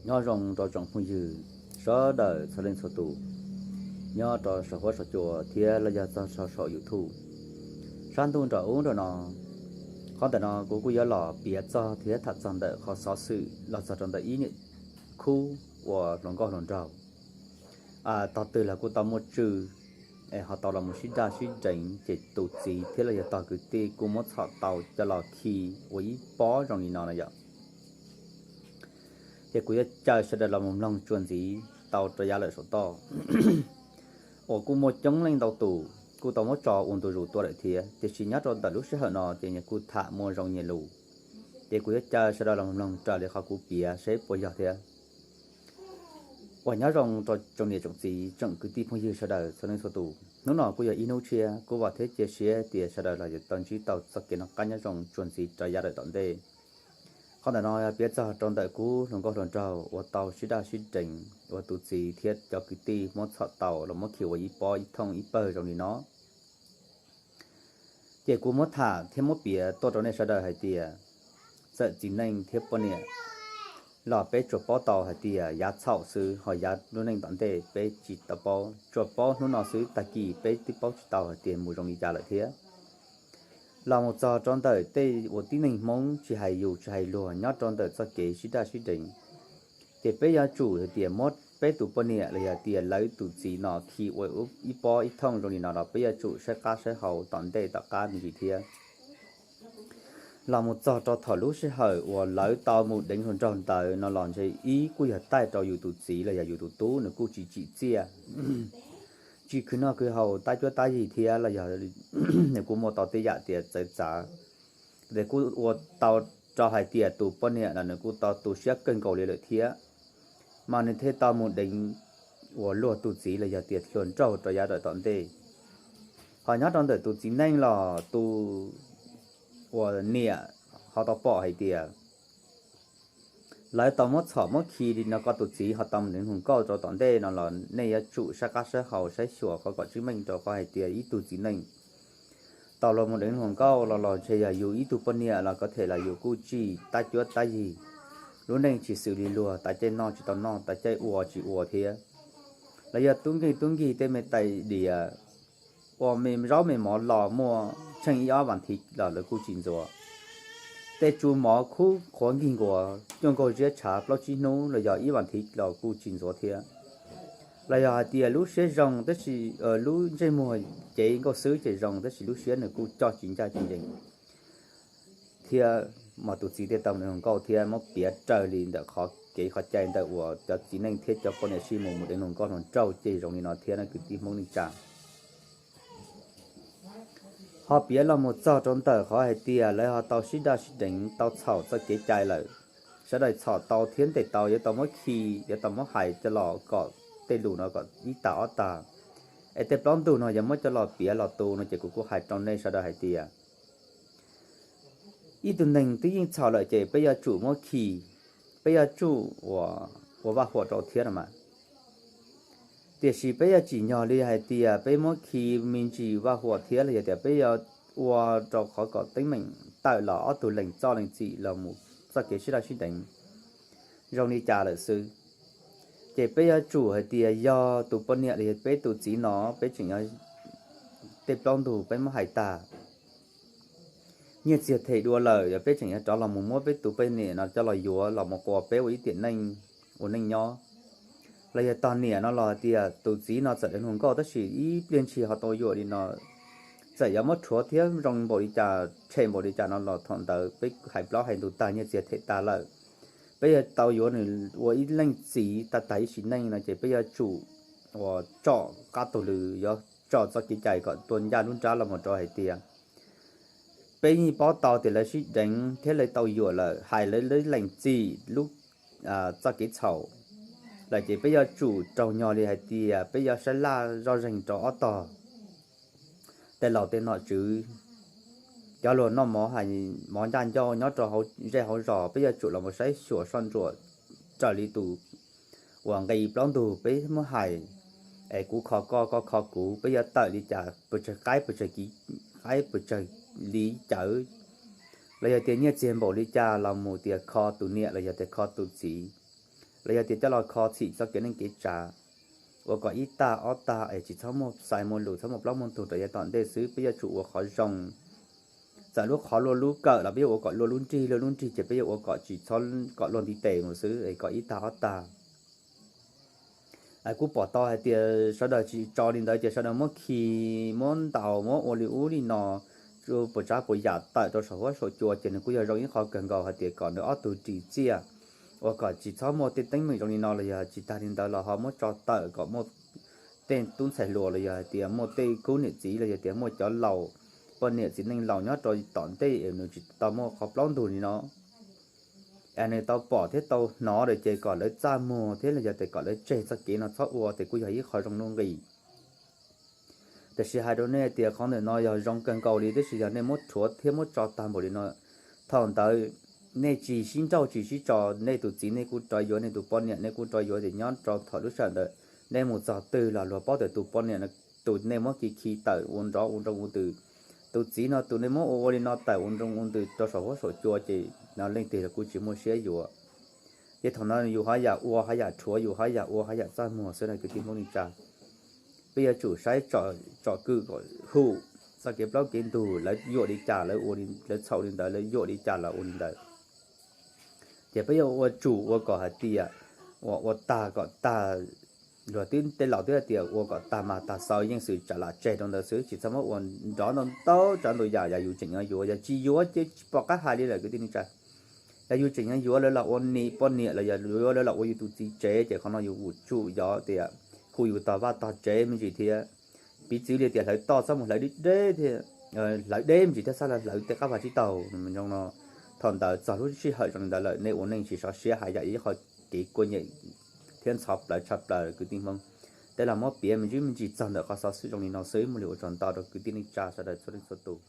Nyob zoo rau tsoom phooj ywg sawv daws txhua leej txhua tus, nyob rau saum huab saum cua thiab los yog txog saum YouTube, sab ntuj nram ub nram no. Qhov ntawm no kuv kuj yuav los piav txog thiab tham txog ntawm qhov xov xwm los txog rau ntawm ib niam khub uas hluas nkauj hluas nraug, tog twg los kuj tau muaj tswv, es ho tau los mus sib daj sib deev ces tus txiv thiab los yog tog kwv tij kuj muab txhom tau coj los khi ua ib pob zoo li no no yom. Ces kuv yuav caw sawv daws los mus mloog tsuas ntxiv tau rau yav lawm saum toj uas kuj muaj coob leej ntau tus kuj tau muab tso ua ntu zus tuaj lawm thiab, tiam sis nyob rau ntawm lub sij hawm no ces nyias kuj tham muaj zoo nyias lus. Ces kuv yuav caw sawv daws los mus mloog raws li qhov kuv piav seb puas yog thiab. Uas nyob zoo rau tsoom niam tsoom txiv tsoom kwv tij phooj ywg sawv daws txhua leej txhua tus, hnub no kuj yog ib hnub tshiab, kuv vam thiab cia siab tias sawv daws los yuav tau ntsib tau txoj kev noj qab nyob zoo tsuas ntxiv rau yav lawm tom ntej. Qhov ntawm no yog piav txog rau ntawm kuv hluas nkauj hluas nraug uas tau sib daj sib deev uas tus txiv thiab cov kwv tij muab txhom tau los muab khi ua ib pob ib thooj ib pawg zoo li no. Ces kuv muab tham thiab muab piav tuaj rau nej sawv daws hais tias, txawm txiv neej thiab poj niam los peb tsuas paub tau hais tias yav txhaum xwb, ho yav lub neej tom ntej peb tsis tau paub, tsuas paub hnub no xwb, tag kis peb twb paub tsis tau hais tias mus zoo li cas lawm thiab. Los mus txog rau ntawm tej uas tib neeg Hmoob tsis hais yus tsis hais luag nyob rau ntawm txoj kev sib daj sib deev, ces peb yuav tsum hais tias muab peb tus poj niam los yog tias lawv tus txiv no khi ua ib pob ib thooj zoo li no los peb yuav tsum saib qab saib hau tom ntej tom qab me ntsis thiab. Los mus txog rau thaum lub sij hawm uas lawv tau mus deev hluas nraug ntawd no los ntshe ib kuj yog taij rau yus tus txiv los yog yus tus tub nws kuj tsis tsim txiaj, tsis khwv noj khwv haus tab cuab tab yig thiab los yog nws kuj muaj tau tej yam tias txawv txav, ces kuj ua tau rau hais tias tus poj niam no nws kuj tau tu siab kawg nkaus li lawm thiab, mas nws thiaj tau mus deev uas luag tus txiv los yog tias hluas nraug rau yav lawm tom ntej. Ho nyob rau ntawm tus txiv neej los tus uas niam ho tau pom hais tias lawv tau muab txhom muab khi li no koj tus txiv ho tau mus deev hluas nkauj rau tom ntej no los nej yuav tsum saib qab saib hau saib xyuas qhov kom tseeb meej rau qhov hais tias ib tug txiv neej tau los mus deev hluas nkauj los los ntshe yog yus ib tug poj niam los ko them los yus kuj tsis tab cuab tab yig, lub neej tsis xws li luag, tas caij noj tsis tau noj, tas caij ua tsis ua thiab, los yog tub nkeeg tub nkig tej me tais diav ua me zaub me mov los muaj tsheej ib ob vas thiv los lawv kuj tsis ntxuav. Tej tsu mov khub qhuav nkig nkuas cuaj nkaug ziab tshav plaub tsib hnub los yog ib vas thiv los kuj tsis ntxuav thiab. Los yog hais tias lub siab zoo tab sis lub ntsej muag cev nkauj xwb ces zoo tab sis lub siab nws kuj coj tsis ncaj tsis ncees thiab, mas tus txiv thiaj tau mus deev hluas nkauj thiab. Muab piav raws li ntawm qhov kev qhov cai ntawm uas cov txiv neej thiab cov poj niam sib mus mus deev hluas nkauj hluas nraug ces zoo li no thiab no kwv tij Hmoob neej tsa. Ho piav los mus txog rau ntawm qhov hais tias lawv ho tau sib daj sib deev tau txhaum txoj kev cai lawm, sawv daws txhom tau thiab ntes tau yuav tau muab khi, yuav tau muab hais coj los kom tej lus no kom ib tag ob tag, es tej plaub ntug no yuav muab coj los piav los tu no ces kuv kuj hais rau nej sawv daws hais tias ib tug neeg twb yeej txhaum lawm ces peb yuav tsum muab khi, peb yuav tsum ua vaj huam rau thiab no mas. Tiam sis peb yuav tsim nyog li hais tias peb muab khi me ntsis vaj huam thiab los yog tias peb yuav ua rau qhov kom teeb meem tawm los ob tug lees txoj lees txim los mus txoj kev sib daj sib deev zoo li cas lawm xwb. Ces peb yuav tsum hais tias yog tus poj niam los yog peb tus txiv no peb tseem yuav, tej plaub ntug peb muab hais tag, nyiaj txiag them dua lawm yog peb tseem yuav rov los mus muab peb tus poj niam no coj los yuav los mus qua peb ua ib tiam neej, ua neej nyob. Los yog tog niam no los hais tias tus txiv no txawm deev hluas nkauj tab sis ib pliag ntshis ho tau yuam li no, txawm yuav muab rhuav thiab zoo npaum li cas tshem npaum li cas no los thaum ntawd peb hais plaub hais ntug tag nyiaj txiag them tag lawm, peb yuav tau yuav nws ua ib leej txiv tag tag ib sim neej no ces peb yuav tsum uas tsom qab taug lw, yuav tsom txoj kev cai kom tua ncaj lub nrab los mus rau hais tias peb yeej paub tau tias lawv sib deev thiab lawv tau yuam lawm, hais lawv lub lees txim lub txoj kev txhaum lawm ces peb yuav tsum raug nyog li hais tias peb yuav saib laj zoj zeeg rau ob tog tej laus tej nom tswv, cov luag noj mov hais mov ncaj ncauj nyob rau hauv zej hauv zos, peb yuav tsum los mus saib xyuas soj ntsuam raws li tus uas nqi plaub ntug peb muab hais, es kuv kho koj koj kho kuv, peb yuav tawm li cas, pes tsawg qaib pes tsawg kiv, qaib pes tsawg li cawv, los yog tias nyiaj txiag npaum li cas los mus tias kho tus niam los yog tias kho tus txiv, los yog tias coj los kho txhim txoj kev neej kev tsav, ua kom ib tag ob tag es tsis txhob muaj xais muaj lus, txhob muaj plaub muaj ntug rau yav tom ntej xwb. Peb yuav tsum ua qhov zoo, txawm lub qhov luaj lub kawm los peb yuav ua kom luaj lub nrig, luaj lub nrig ces peb yuav ua kom tsis txhob kom luaj ntiv tes mus xwb, kom ib tag ob tag. Kuv pom tau hais tias sawv daws tsis tso li ntawd ces sawv daws muab khi, muab ntaus, muab ua li ub li no, puas tsav puas yam tawm rau saum huab saum cua ces nws kuj yog zoo ib qho kawg nkaus hais tias kom nws ob tug ris txiaj, ua kom tsis txhob muaj tej teeb meem zoo li no los yog tsis tag li ntawd los ho muab tso tawm kom muaj tej tub ntxhais hluas los yog hais tias muaj tej khub niam txiv los yog tias muaj cov laus, poj niam txiv neej laus nyob rau tom ntej nws tsis tau muaj qhov plaub ntug li no, es nws tau pom thiab tau hnov lawm ces kom lawv txaj muag thiab los yog tias kom lawv tseg txoj kev no txhob ua ces kuj yog ib qho zoo nuj nqis. Tiam sis hais rau nej tias qhov ntawm no yog zoo kawg nkaus li, tab sis yog nej muab rhuav thiab muab tso tag npaum li no, thaum ntawd nej tsis sib nrauj tsis sib tso, nej tus txiv nej kuj rov yuav, nej tus poj niam nej kuj rov yuav, ces nyob rau thaum lub sij hawm ntawd nej mus txog twg los luag paub tias tus poj niam no, tus nej muab khi khi tawm ua nrov ua nroo ua ntws, tus txiv no tus nej muab ua ua li no tawm ua nroo ua ntws rau saum huab saum cua ces no leej twg los kuj tsis muaj siab yuav. Ces thaum no yus haj yam ua haj yam rhuav, yus haj yam ua haj yam txaj muag xwb na kwv tij Hmoob neej tsa. Peb yuav tsum saib tsom kwm kom hum txoj kev plaub kev ntug, lawv yuam li cas lawv ua, lawv txhaum li ntawd, lawv yuam li cas los ua li ntawd. Ces peb yuav ua tsum ua kom hais tias ua, ua tag kom tag. Luag twb, tej laus twb hais tias ua kom tag mas tag xaus, yeej xwm tsam lam tseg rau ntawd xwb, tsis txhob muab ua nrov ntau ntau tsav ntau yam. Yog yus tseem yuav yuav, yog tsis yuav ces tsis pom qab hais li lawm kwv tij neej tsa. Yog yus tseem yuav yuav lawv los ua niam poj niam los yog yuav lawv los ua yus tus txiv tsev ces qhov no yus ua tsum yog tias hu yus tog vaj tog tsev me ntsis thiab. Piv txwv li tias hlawv toj txhob mus hlawv deb deb thiab, hlawv deb me ntsis thiab, txhob hlawv tej qab vag tsib taug zoo no. Thaum ntawd txog lub sij hawm zoo li ntawd lawm nej ua neej tsis sov siab hais yam ib qho kev kua nyem thiab ntxhov plaws tshaj plaws kwv tij Hmoob. Tej laus muab piav me ntsis me ntsis txog ntawm qhov xov xwm zoo li no xwb, muaj li ua tsaug ntau rau kwv tij neej tsa sawv daws txhua leej txhua tus.